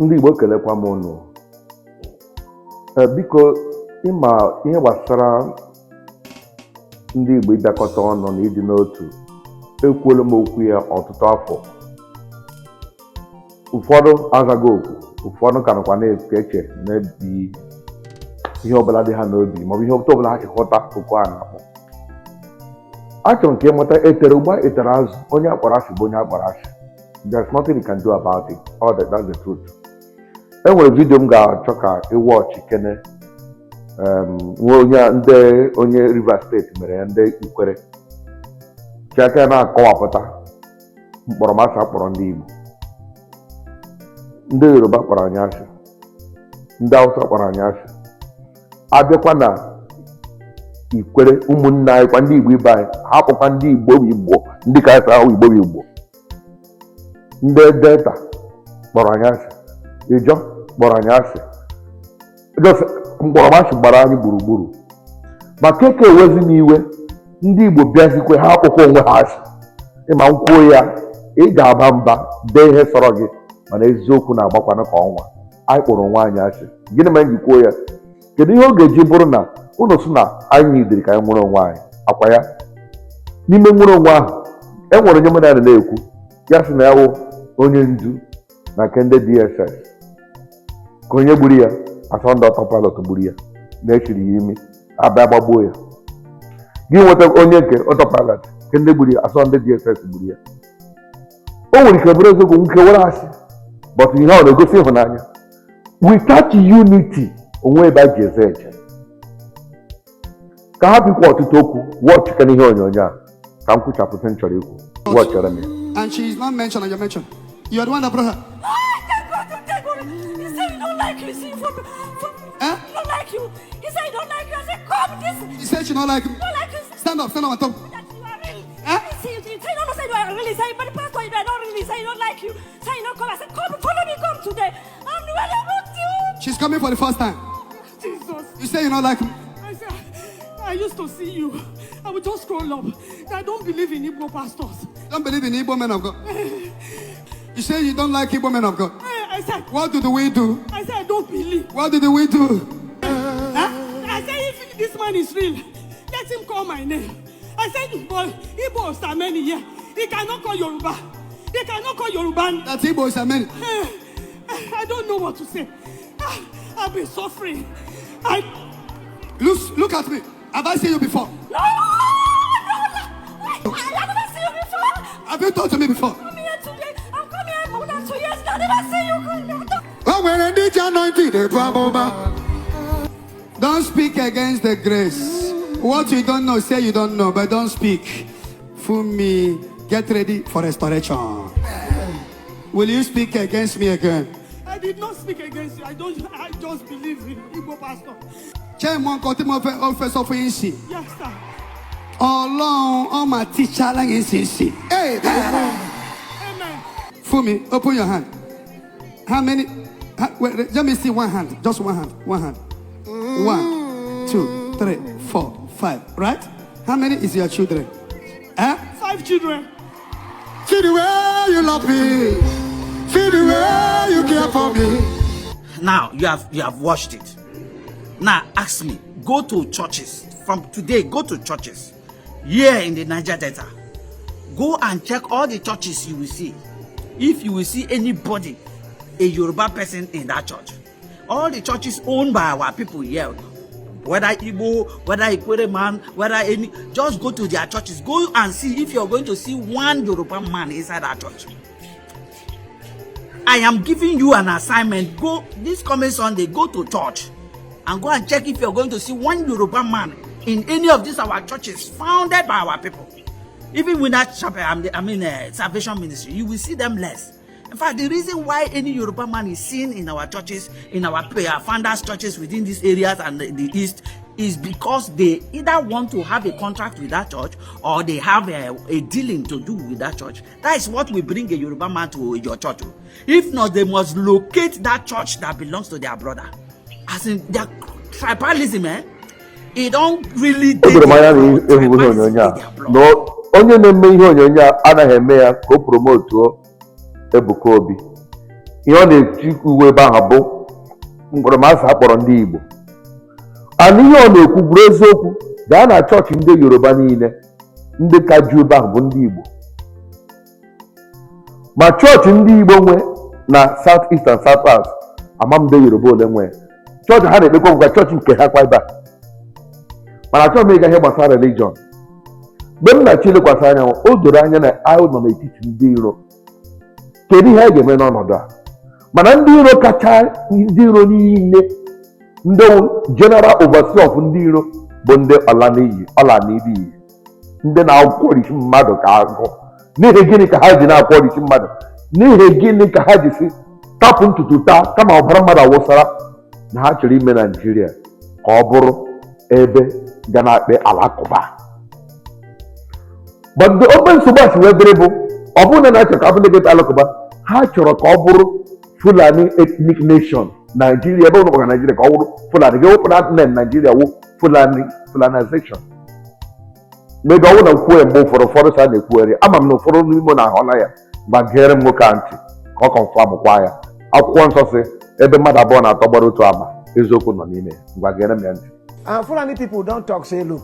Ndị Igbo, kelekwa m unu. Biko, ịma ihe gbasara ndị Igbo ịbịakọta ọnụ na ịdị n'otu, ekwuola m okwu ya ọtụtụ afọ. Ụfọdụ azaghị okwu, ụfọdụ ka nọkwa na-eche n'ebi ihe ọbụla dị ha n'obi maọbụ ihe ọbụla ha chịkọta okwu a na-akpọ. Achọrọ m ka ịmata, etere ụgba etere azụ, onye akpọrọ asị bụ onye akpọrọ asị. There's nothing you can do about it. All that, that's the truth. E nwere video m ga-achọ ka ị watch kene nwe onye ndị onye Rivers State mere ya, ndị Ikwere chiaka na-akọwapụta mkpọrọmasị akpọrọ ndị Igbo. Ndị Yoruba kpọrọ anyị asị, ndị Hausa kpọrọ anyị asị, abịakwa na Ikwere, ụmụnne anyị kwa, ndị Igbo ibe anyị, ha kpọkwa ndị Igbo bụ Igbo, ndị ka asị ahụ Igbo bụ Igbo. Ndị Delta kpọrọ anyị asị, Ijọ kpọrọ anyị asị. Just mkpọrọmasị gbara anyị gburugburu. Ma keke ewezi n'iwe, ndị Igbo bịazikwe, ha akpọkwa onwe ha asị. Ịma nkwuo ya, ị ga-aba mba, dee ihe sọrọ gị, mana eziokwu na-agbakwanụ ka ọnwa. Anyị kpọrọ onwe anyị asị. Gịnị mere m ji kwuo ya? Kedu ihe ọ ga-eji bụrụ na unu sị na anyị nidiri ka anyị nwere onwe anyị akwa ya? N'ime nwere onwe ahụ, e nwere onye mụ na ya na-ekwu, ya sị na ya wụ onye ndu na nke ndị DSS, ka onye gburu ya asọ ndị autopilot gburu ya, na-echiri ya imi, abịa gbagbuo ya. Gị nweta onye nke autopilot nke ndị gburu ya, asọ ndị DSS gburu ya. O nwere ike bụrụ eziokwu, nke were asị, but ihe ọ na-egosi ịhụnanya. Without unity, onwe ebe a ji eze eje. Ka ha bikwa ọtụtụ okwu, watchkana ihe onyonyo a ka m kwuchapụta m chọrọ ikwu. Watchere m ya. And she is not mentioned on your mention. You are the one that brought her. Ah, thank God, thank God. He said he don't like you. See, from, Eh? He don't like you. He said he don't like you. I said, come, this. He said she not like me. Don't like you. Stand up, stand up and talk. That you are real. Eh? He say, he say, no, no, say you are really. Say, but pastor, you are not really. Say he don't like you. Say you don't come. I said, come, follow me, come today. I'm really with you. She's coming for the first time. Jesus. You say you not like me. I said, I used to see you. I would just scroll up. I don't believe in Igbo pastors. Don't believe in Igbo men of God. You say you don't like Igbo men of God. I said, What did we do? I said, I don't believe. What did we do? Huh? I said, if this man is real, let him call my name. I said, but Igbos are many here. He cannot call Yoruba. He cannot call Yoruba. That Igbo is a many. I don't know what to say. Ah, I've been suffering. I Look, look at me. Have I seen you before? No. I never see you before. Have you talked to me before? Come here today. I'm coming here more than 2 years. I never see you. O nwere ndị ji anointing ebu amụma. Don't speak against the grace. What you don't know, say you don't know, but don't speak. Fumi, get ready for restoration. Will you speak against me again? I did not speak against you. I don't. I just believe in Igbo pastor. Ṣé mọ nǹkan tí mo fẹ́ ó fẹ́ sọ fún yín sí? Yes, sir. Ọlọ́run ọ máa tíṣà lẹ́yìn sí sí. Hey, Amen. Fumi, open your hand. How many? How, wait, let me see one hand. Just one hand. One hand. One, two, three, four, five. Right? How many is your children? Eh? Five children. See the way you love me. See the way you care for me. Now you have watched it. Now ask me. Go to churches from today. Go to churches here in the Niger Delta. Go and check all the churches you will see. If you will see anybody, a Yoruba person in that church. All the churches owned by our people here, whether Igbo, whether Ikwere man, whether any, just go to their churches. Go and see if you're going to see one Yoruba man inside that church. I am giving you an assignment. Go this coming Sunday, go to church and go and check if you're going to see one Yoruba man in any of these our churches founded by our people. Even with that chapel, I mean Salvation Ministry, you will see them less. In fact, the reason why any Yoruba man is seen in our churches, in our prayer founders churches within these areas and the east, is because they either want to have a contract with that church or they have a dealing to do with that church. That is what will bring a Yoruba man to your church. Oh. If not, they must locate that church that belongs to their brother. As in their tribalism, eh? It don't really. O doro m anya na ịhụ ihe onyonyo a, na onye na-eme ihe onyonyo a anaghị eme ya ka o promotuo Ebuka Obi. Ihe ọ na-eti uwe ebe ahụ bụ mkpọrọmasị a kpọrọ ndị Igbo. Ana ihe ọ na-ekwu bụrụ eziokwu. Gaa na chọọchị ndị Yoruba niile, ndị ka ju ebe ahụ bụ ndị Igbo. Ma chọọchị ndị Igbo nwe na South East and South South, ama m ndị Yoruba ole nwe chọọchị ha na-ekpekwa bụkwa chọọchị nke ha kwa ebe a. Mana achọghị m ịga ihe gbasara religion. Mgbe m na-achọ ilekwasị anya, o doro anya na anyị nọ n'etiti ndị iro. Kedu ihe anyị ga-eme n'ọnọdụ a? Mana ndị iro kacha ndị iro niile, ndị general overseer of ndị iro, bụ ndị ọla n'iyi, ọla n'iyi, ndị na-akwọrisi mmadụ ka agụ. N'ihi gịnị ka ha ji na-akwọrisi mmadụ? N'ihi gịnị ka ha ji si tapụ ntutu taa kama ọbara mmadụ awụsara? Na ha chọrọ ime Naijiria ka ọ bụrụ ebe ga na-akpe alakụba. But the open nsogbu a si wee dịrị bụ, ọ bụrụ na na-achọ ka ọ bụrụ ndị ga-ekpe alakụba, ha chọrọ ka ọ bụrụ Fulani ethnic nation Naijiria. Ebe ụnụ kpọrọ Naijiria ka ọ bụrụ Fulani, ga-ewepụ na name Naijiria wụ Fulani, Fulanization. Mgbe ọ bụrụ na nkwuo ya, mgbe ụfọdụ sa na-ekwugharị, ama m na ụfọdụ n'ime na-ahọla ya. Gbagere m nwoke a ntị ka ọ confirm kwa ya. Akwụkwọ Nsọ si ebe mmadụ abụọ na-atọ gbara otu ama, eziokwu nọ n'ime ya. Ngwa, gere m ya ntị. And Fulani people don talk say, look,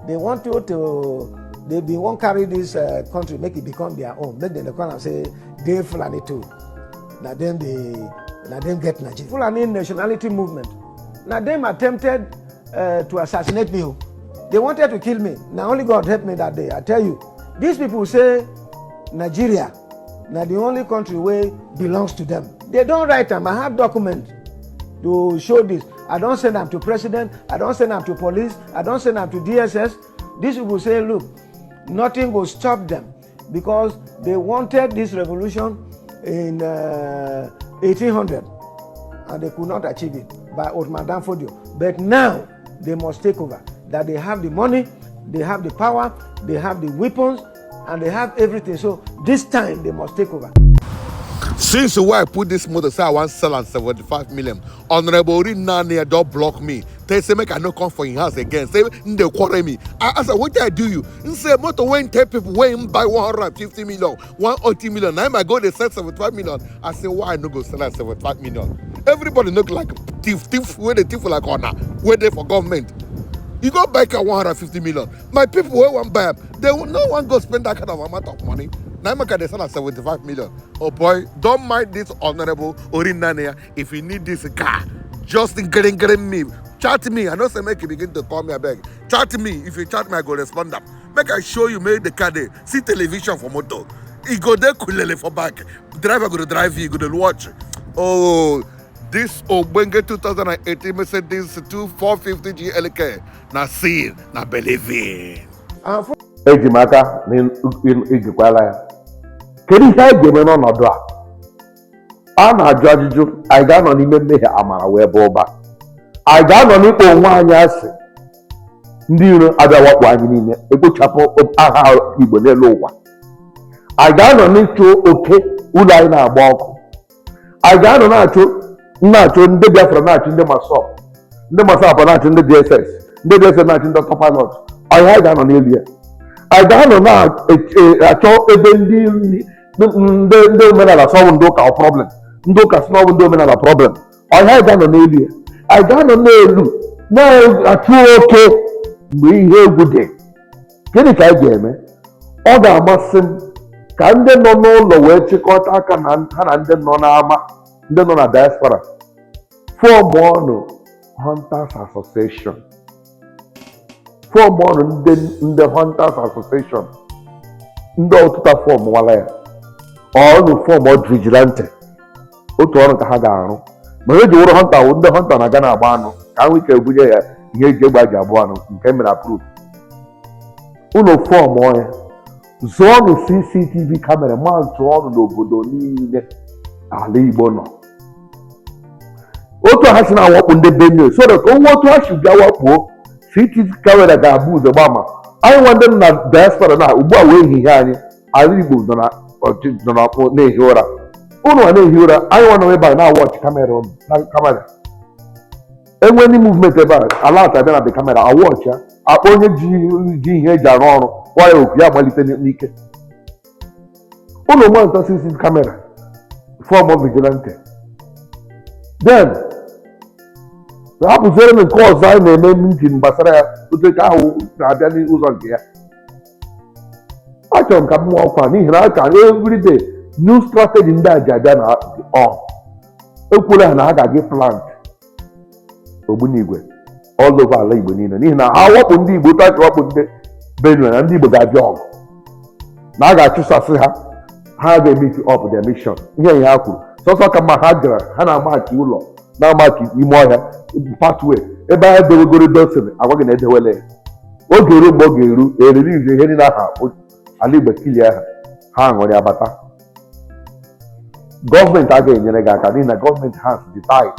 they want you to, they bin wan carry this country make e become their own, make dem dey call am say dey Fulani too. Na dem dey, na dem get Nigeria. Fulani nationality movement, na dem attempted to assassinate me o. They wanted to kill me. Na only God help me that day. I tell you, these people say Nigeria na the only country wey belongs to them. They don write am. I have document to show this. I don send am to president, I don send am to police, I don send am to DSS. These people say, look, nothing go stop them because they wanted this revolution in 1800 and they could not achieve it by Othman Dan Fodio. But now they must take over. That they have the money, they have the power, they have the weapons, and they have everything. So this time they must take over. Since wey I put this motor say I wan sell am 75 million, Honourable Orinane don block me. Tell say make I no come for him house again. Say him dey quarrel me. I ask am, wetin I do you? Him say motor wey him tell people wey him buy 150 million, 180 million, na him I go dey sell 75 million. I say, why I no go sell am 75 million? Everybody look like thief, thief wey dey thief like owner wey dey for government. You go buy car 150 million. My people wey wan buy am, they no wan go spend that kind of amount of money. Na im make I dey sell am 75 million. Oh boy, don't mind this Honorable Orinania. If you need this car, just gring me. Chat me. I know say make you begin to call me, abeg. Chat me. If you chat me, I go respond am. Make I show you make the car dey. See television for motor. E go dey kulele for back. Driver go dey drive you, you go dey watch. Oh, this ogbonge 2018 Mercedes 2450 GLK. Na seeing, na believing. And Eji m aka na igekwala ya. Kedu ihe anyị ga-eme n'ọnọdụ a? A na-ajụ ajụjụ: anyị ga-anọ n'ime mmehie, amara wee bụ ụba? Anyị ga-anọ n'ikpo onwe anyị asị, ndị iro abịa wakpo anyị niile, ekpochapụ aha Igbo n'elu ụwa? Anyị ga-anọ n'ịchụ oke ụlọ anyị na-agba ọkụ? Anyị ga-anọ na-achụ ndị Biafra, na-achụ ndị MASSOB, ndị MASSOB na-achụ ndị DSS, ndị DSS na-achụ ndị autopilot? Ọhịa anyị ga-anọ n'elu ya? Anyị ga-anọ na-achọ ebe ndị omenala sọbụ ndị ụka problem, ndị ụka sị na ọ bụ ndị omenala problem? Ọhịa anyị ga-anọ n'elu ya? Anyị ga-anọ n'elu na-achụ oke mgbe ihe egwu dị? Gịnị ka anyị ga-eme? Ọ ga-amasị m ka ndị nọ n'ụlọ wee chịkọta aka na ha na ndị nọ n'ama, ndị nọ na diaspora, form ọnụ Hunters Association, form ọnụ ndị Hunters Association. Ndị ọtụta form wala ya ọnụ, form vigilante. Otu ọrụ ka ha ga-arụ, ma e ji wụrụ hunter wụ ndị hunter na-aga na-agba anụ ka ahụ ike ebunye ya ihe eji egbe ji abụ anụ nke mere approve. Ụlọ form ya, zụọnụ CCTV camera ma zụọnụ n'obodo niile ala Igbo nọ. Otu ha si na-awakpo ndị Benue, so that onwe otu ha si bịa wakpuo, CCTV camera ga-abụ ụzọ gbama anyị. Nwa ndị nọ na diaspora na ugbu a wee ehihie anyị, ala Igbo nọ na nọ na na-ehi ụra. Ụnụ a na-ehi ụra, anyị nwa nọ ebe a na-awatch camera ụnụ na camera. Enwe ndị movement ebe a, ala abịa na the camera awatch ya, akpọ onye ji ihe eji arụ ọrụ, kpọọ ya oku, ya amalite n'ike. Ụlọ monitor CCTV camera, form of vigilante. Then hapụziere m nke ọzọ anyị na-eme meeting gbasara ya, otu ka ahụ na-abịa n'ụzọ nke ya. Achọrọ m ka m mụọ ọkwa, n'ihi na aka everyday new strategy ndị a ji abịa na on. Ekwuola ha na ha ga-aga plant ogbunigwe all over ala Igbo niile, n'ihi na ha wakpo ndị Igbo otu aka wakpo ndị Benue, na ndị Igbo ga-abịa ọgụ, na a ga-achụsasị ha. Ha ga-emeet up their mission. Ihe ha kwuru sọsọ ka mma. Ha gara, ha na-amachi ụlọ, na-amachi ime ọhịa, pathway ebe ha dewegoro dosiri agwa gị na edewele ya. Oge eru mgbe ọ ga-eru eririze ihe niile aha ala Igbo kilie ha, ha ṅụrị abata. Gọọmenti agaghị enyere gị aka, n'ihi na gọọmenti hands dị tight.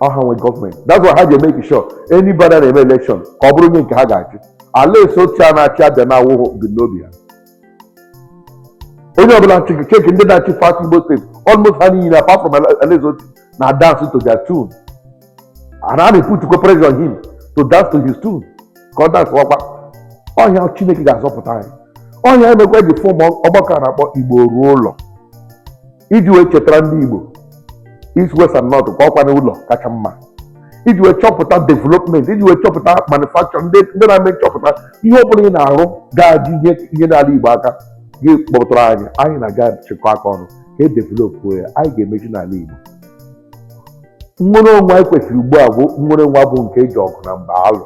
Ọha nwe gọọmenti, that's why ha ji make sure anybody na-eme election ka ọ bụrụ onye nke ha ga-achị. Ala eso otu a na-achị abịa na awụhụ dị n'obi ha. Onye ọbụla cheki ndị na-achị party Igbo steeti, almost ha niile apart from Alaeze Otu na dance to their tune, and a na-eputukwa pressure on him to dance to his tune, ka ọ dance wakwa ọhịa. Chineke ga-azọpụta anyị. Ọhịa emekwa eji form ọgbakọ a na-akpọ Igbo Ruo Ụlọ, iji wee chetara ndị Igbo East, West and North ka ọkwa n'ụlọ kacha mma, iji wee chọpụta development, iji wee chọpụta manufacture, ndị na-eme nchọpụta ihe ọ bụla ị na-arụ ga-adị ihe n'ala Igbo aka gị kpọtụrụ anyị. Anyị na-aga chịkọ aka ọnụ ka e developụ ya. Anyị ga-emechi n'ala Igbo. Nnwere onwe anyị kwesịrị ugbu a bụ nnwere onwe bụ nke eji ọgụ na mgbe alụ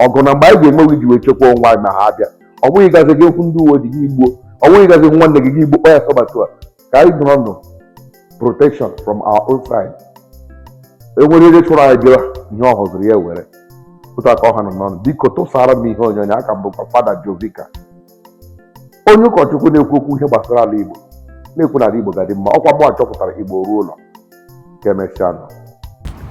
ọgụ na mgbe anyị ga-enweghị iji wee chekwa onwe anyị ma ha bịa. Ọ bụghị gazi gị okwu ndị uwe ojii gị igbuo, ọ bụghị gazi nwanne gị gị igbuo, kpọ ya sọbatu a ka anyị nọrọ ndụ. Protection from our own side. Enwere ihe chụrụ anyị bịara, ihe ọ hụziri ya were otu aka ọha nọ n'ọnụ. Biko tụsara m ihe onyonyo aka m. Bụkwa Fada Jovika, onye ụkọchukwu na-ekwu okwu ihe gbasara ala Igbo, na-ekwu na ala Igbo ga-adị mma. Ọkwa mụ achọpụtara Igbo Ruo Ụlọ. Ka emesịa nọ.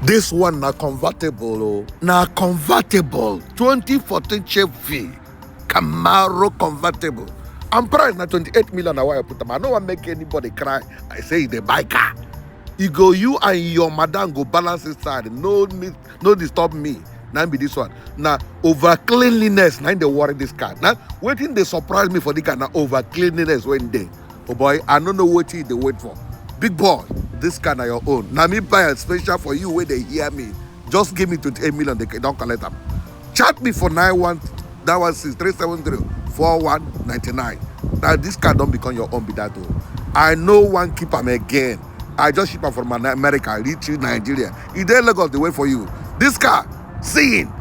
This one na convertible oh. Na convertible 2014 Chevy Camaro convertible. And price na 28 million na why I put am. I no wan make anybody cry. I say e dey buy car. E go you and your madam go balance inside. No me, no disturb me. Na be this one. Na over cleanliness na im dey worry this car. Na wetin dey surprise me for the car na over cleanliness wey dey. Oh boy, I no know wetin you dey wait for. Big boy, this car na your own. Na me buy am special for you wey dey hear me. Just give me 28 million, they don collect am. Chat me for 91 916 370 4199. Now this car don become your own be that o. I no wan keep am again. I just ship am from America reach Nigeria. E dey Lagos dey wait for you. This car, seeing